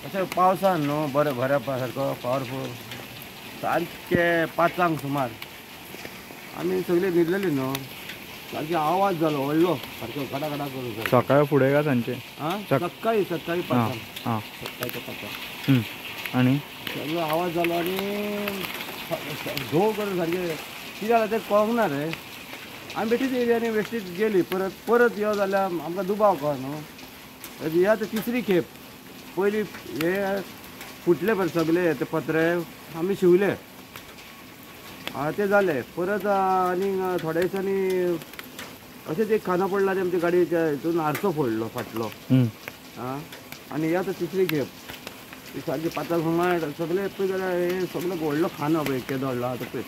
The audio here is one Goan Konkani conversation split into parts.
अशें पावसान न्हू बरें बऱ्या सारको पावरफूल सारकें 5 सुमार आमी सगळीं न्हिदलेली न्हू सारकी आवाज जालो व्हडलो सारको गडा गडा करून. सकाळ फुडें काय सांजचे? आं सकाळी सकाळी 5 सकाळच्या 5. आनी सगळो आवाज जालो आनी धोव करून सारकें कितें जालें तें कळोंक ना रे. आमी बेठीच येयली आनी बेश्टीच गेली. परत परत यो जाल्यार आमकां दुबाव कळो न्हू. ही आतां तिसरी खेप. पयली हे फुटले पळय सगळे ते पत्रे आमी शिवले ते जाले. परत आनीक थोड्या दिसांनी अशेंच एक खांदो पडला आनी आमच्या गाडयेच्या हितून आरसो फोडलो फाटलो. आं आनी ही आतां तिसरी खेप. सारकी 5 सुमार सगळे पळय जाल्यार हे सगळो व्हडलो खांदो पळय केदो व्हडलो आहा तो पळय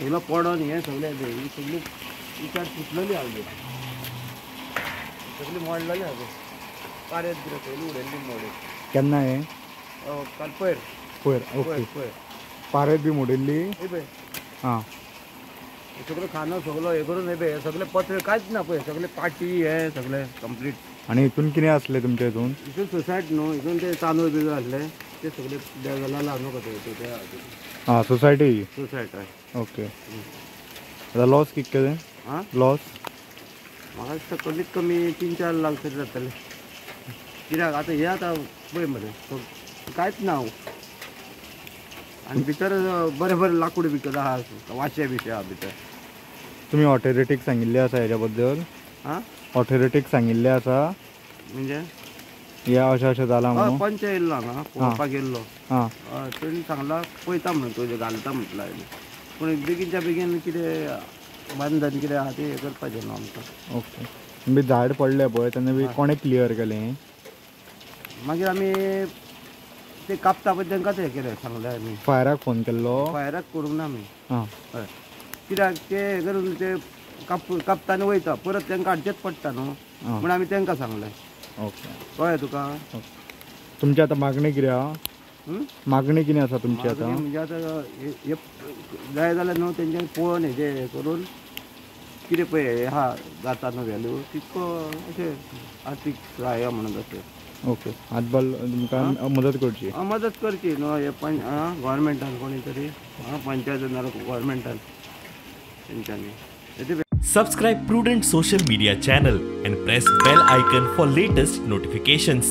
सगळो पडोन हे सगळे ही सगळी विचार फुटलेली आहा सगळी मोडलेली आहा. पारेत कितें पयलीं उडयल्ली मोडून. केन्ना हें? काल पयर. पयर ओके. पयर पारेत बी मोडिल्ली? हे पळय आं सगळो खांदो सगळो हे करून हे पळय सगळे पत्रे कांयच ना पळय सगळे पाटी हे सगळे कंप्लीट. आनी हितून कितें आसलें तुमच्या हितून? हितून सोसायट न्हू हितून ते तांदूळ बिंदूळ आसले ते सगळे देगला न्हू कशें ते. आं सोसायटी. सोसायट हय. ओके. आतां लॉस कितके तें? आं लॉस म्हाका दिसता कमीत कमी 3-4 लाख तरी जातले. कित्याक आतां हें आतां पळय मरे कांयच ना. आनी भितर बरें बरें लाकूड बिकूड आहा वाशे बिशे आहा भितर. तुमी ऑथॉरिटीक सांगिल्लें आसा हेज्या बद्दल? आं ऑथॉरिटीक सांगिल्लें आसा म्हणजे हे अशें अशें जालां म्हणून? पंच येयल्लो हांगा पळोवपाक येयल्लो. आं तेणी सांगलां पळयता म्हणून तुजें घालता म्हटलां हांवें. पूण बेगीनच्या बेगीन कितें बांदन कितें आहा तें हें करपाचें न्हू आमकां. ओके. म्हणजे झाड पडलें पळय तेन्ना बी कोणें क्लियर केलें? मागीर आमी ते कापता पळय तांकांच हें केलें सांगलें आमी. फायराक फोन केल्लो? फायराक करूंक ना आमी. आं हय कित्याक ते हें करून ते कापता आनी वयता परत तांकां हाडचेंच पडटा न्हू म्हूण आमी तांकां सांगलें. ओके कळ्ळें तुका? तुमची आतां मागणी कितें आहा? मागणी कितें आसा तुमची आतां? म्हणजे आतां हे जाय जाल्यार न्हू तेंच्यांनी पळोवन हेजें हें करून कितें पळय हें आहा जाता न्हू व्हॅल्यू तितको अशें आर्थीक सहाय्य म्हणून तशें. ओके. हातभार तुमकां मदत करची? मदत करची न्हू हे पंच गोवोरमेंटान कोणी तरी पंचायत नाल्यार गोवोरमेंटान तेंच्यांनी. Subscribe Prudent Social Media channel and press bell icon for latest notifications.